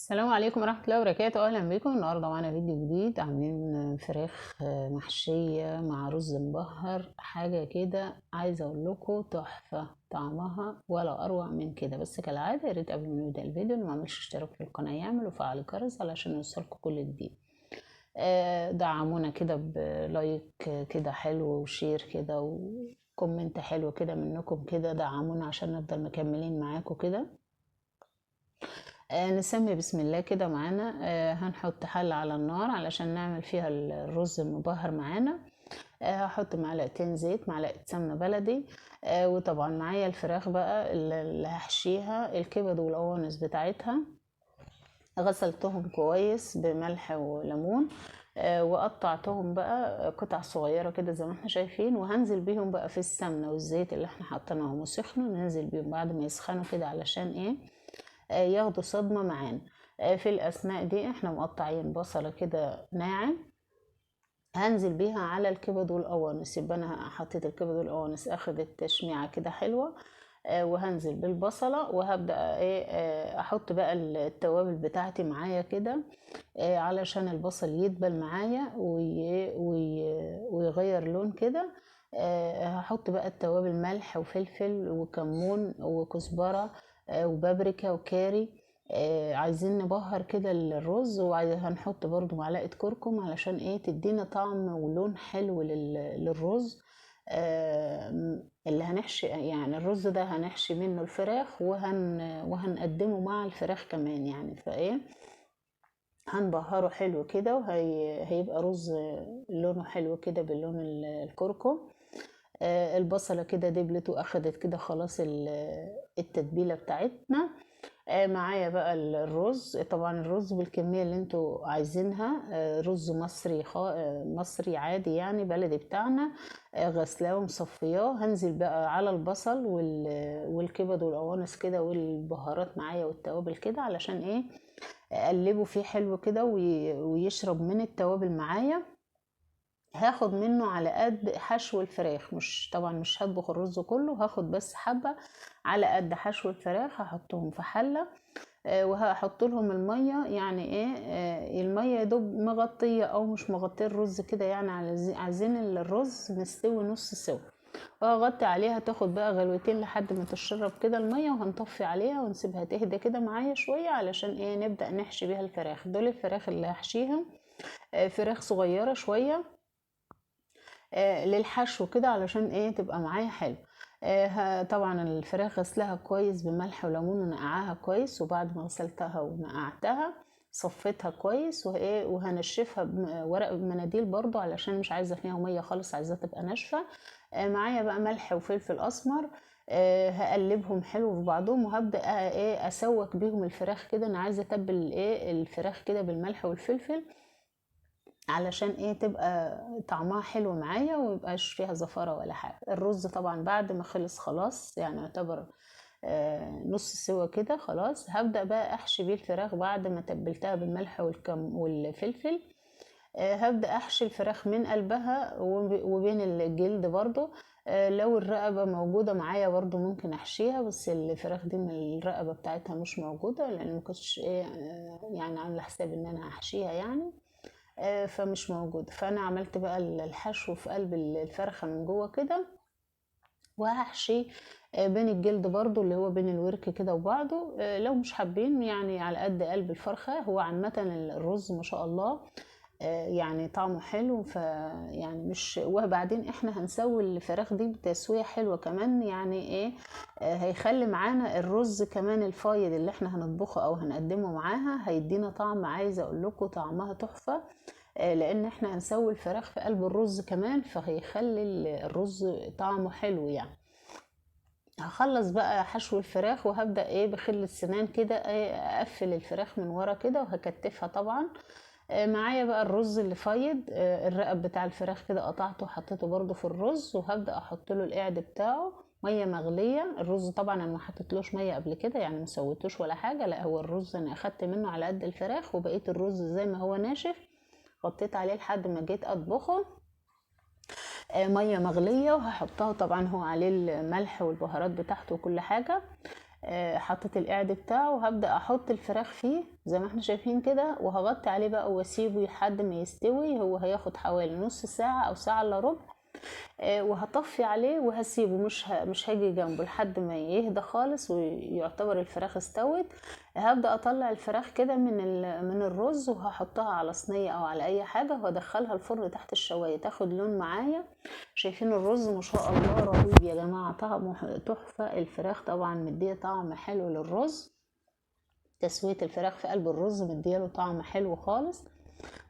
السلام عليكم ورحمة الله وبركاته. أهلا بكم. النهاردة معانا فيديو جديد، عاملين فراخ محشية مع رز مبهر، حاجة كده عايزة أقول لكم تحفة، طعمها ولا أروع من كده. بس كالعادة يا ريت قبل ما نبدأ الفيديو اللي ما عملش اشتراك في القناة يعمل وفعل الجرس علشان يوصلكم كل جديد. دعمونا كده ب like كده حلو و share كده و comment حلو كده منكم كده، دعمونا عشان نفضل مكملين معاكم كده. نسمي بسم الله كده. معانا هنحط حلة على النار علشان نعمل فيها الرز المبهر معانا. هحط معلقتين زيت، معلقة سمنة بلدي، وطبعا معايا الفراخ بقى اللي هحشيها، الكبد والقوانص بتاعتها غسلتهم كويس بملح وليمون، وقطعتهم بقى قطع صغيرة كده زي ما احنا شايفين، وهنزل بيهم بقى في السمنة والزيت اللي احنا حطيناهم وسخنوا، ننزل بيهم بعد ما يسخنوا كده علشان ايه ياخدوا صدمة معانا. في الأثناء دي احنا مقطعين بصلة كده ناعم، هنزل بيها على الكبد والقوانص. يبقى انا حطيت الكبد والقوانص، اخدت تشميعة كده حلوة، وهنزل بالبصلة وهبدأ ايه احط بقى التوابل بتاعتي معايا كده، علشان البصل يدبل معايا ويغير لون كده. هحط بقى التوابل، ملح وفلفل وكمون وكزبرة، وبابريكا وكاري. عايزين نبهر كده الرز، وهنحط برضو معلقة كركم علشان ايه تدينا طعم ولون حلو للرز. اللي هنحشي يعني الرز ده هنحشي منه الفراخ وهنقدمه مع الفراخ كمان يعني، فايه هنبهره حلو كده، وهيبقى رز لونه حلو كده باللون الكركم. البصلة كده دبلت واخدت كده خلاص التتبيلة بتاعتنا. معايا بقى الرز، طبعا الرز بالكمية اللي انتوا عايزينها، رز مصري مصري عادي يعني بلدي بتاعنا، غسلاه ومصفياه. هنزل بقى على البصل والكبد والقوانص كده والبهارات معايا والتوابل كده علشان ايه اقلبه فيه حلو كده ويشرب من التوابل معايا. هاخد منه على قد حشو الفراخ، مش طبعا مش هطبخ الرز كله، هاخد بس حبة على قد حشو الفراخ، هحطهم في حلة، وهحط لهم المية، يعني ايه المية يا دوب مغطية او مش مغطية الرز كده، يعني عايزين الرز مستوي نص سوا، وهغطي عليها تاخد بقى غلوتين لحد ما تشرب كده المية، وهنطفي عليها ونسيبها تهدى كده معايا شوية علشان ايه نبدأ نحشي بيها الفراخ. دول الفراخ اللي هحشيها، فراخ صغيرة شوية، للحشو كده علشان ايه تبقى معايا حلو. طبعا الفراخ غسلها كويس بملح وليمون ونقعها كويس، وبعد ما غسلتها ونقعتها صفيتها كويس، وهنشفها بورق مناديل برضو علشان مش عايزه فيها مية خالص، عايزاها تبقى ناشفة. معايا بقى ملح وفلفل اسمر، هقلبهم حلو في بعضهم، وهبدا ايه اسوك بيهم الفراخ كده. انا عايزه اتبل ايه الفراخ كده بالملح والفلفل علشان ايه تبقى طعمها حلو معايا وميبقاش فيها زفارة ولا حاجة. الرز طبعا بعد ما خلص خلاص يعني يعتبر نص سوا كده خلاص، هبدأ بقى احشي بيه الفراخ بعد ما تبلتها بالملح والفلفل. هبدأ احشي الفراخ من قلبها وبين الجلد برضو، لو الرقبة موجودة معايا برضو ممكن احشيها، بس الفراخ دي من الرقبة بتاعتها مش موجودة، لان ما كنتش ايه يعني عاملة حساب ان انا احشيها يعني، فمش موجود. فانا عملت بقى الحشو في قلب الفرخة من جوه كده، وهحشي بين الجلد برضو اللي هو بين الورك كده وبعضه. لو مش حابين يعني على قد قلب الفرخة. هو عامة الرز ما شاء الله، يعني طعمه حلو، ف يعني مش، وبعدين احنا هنسوي الفراخ دي بتسوية حلوة كمان، يعني ايه هيخلي معانا الرز كمان الفايض اللي احنا هنطبخه او هنقدمه معاها هيدينا طعم، عايزة اقول لكم طعمها تحفة، لان احنا هنسوي الفراخ في قلب الرز كمان، فهيخلي الرز طعمه حلو يعني. هخلص بقى حشو الفراخ وهبدأ ايه بخلة سنان كده ايه اقفل الفراخ من ورا كده وهكتفها طبعا. معايا بقى الرز اللي فايض، الرقب بتاع الفراخ كده قطعته وحطيته برضو في الرز، وهبدأ احط له القعد بتاعه مية مغليه. الرز طبعا انا ما حطيتلوش مية قبل كده يعني ما سويتوش ولا حاجة، لا هو الرز انا اخدت منه على قد الفراخ، وبقيت الرز زي ما هو ناشف غطيت عليه لحد ما جيت اطبخه. مية مغليه وهحطها، طبعا هو عليه الملح والبهارات بتاعته وكل حاجة. حطيت القعد بتاعه، وهبدأ احط الفراخ فيه زي ما احنا شايفين كده، وهغطي عليه بقى واسيبه لحد ما يستوي. هو هياخد حوالي نص ساعة او ساعة الا ربع، وهطفي عليه وهسيبه، مش هاجي جنبه لحد ما يهدى خالص ويعتبر الفراخ استوت. هبدأ اطلع الفراخ كده من الرز، وهحطها على صينية او على اي حاجة، وهدخلها الفرن تحت الشواية تاخد لون معايا. شايفين الرز ما شاء الله رهيب يا جماعة، طعمه تحفة. الفراخ طبعا مدية طعم حلو للرز، تسوية الفراخ في قلب الرز مدياله طعم حلو خالص.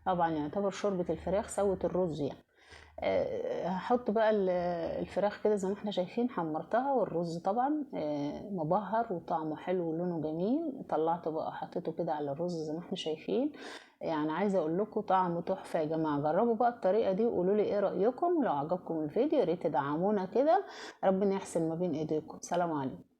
طبعا يعتبر شوربة الفراخ سوت الرز يعني. هحط بقى الفراخ كده زي ما احنا شايفين، حمرتها، والرز طبعا مبهر وطعمه حلو ولونه جميل. طلعته بقى حطيته كده على الرز زي ما احنا شايفين. يعني عايزه اقول لكم طعمه تحفة يا جماعة. جربوا بقى الطريقة دي وقولوا لي ايه رايكم. لو عجبكم الفيديو يا ريت تدعمونا كده، ربنا يحسن ما بين ايديكم. سلام عليكم.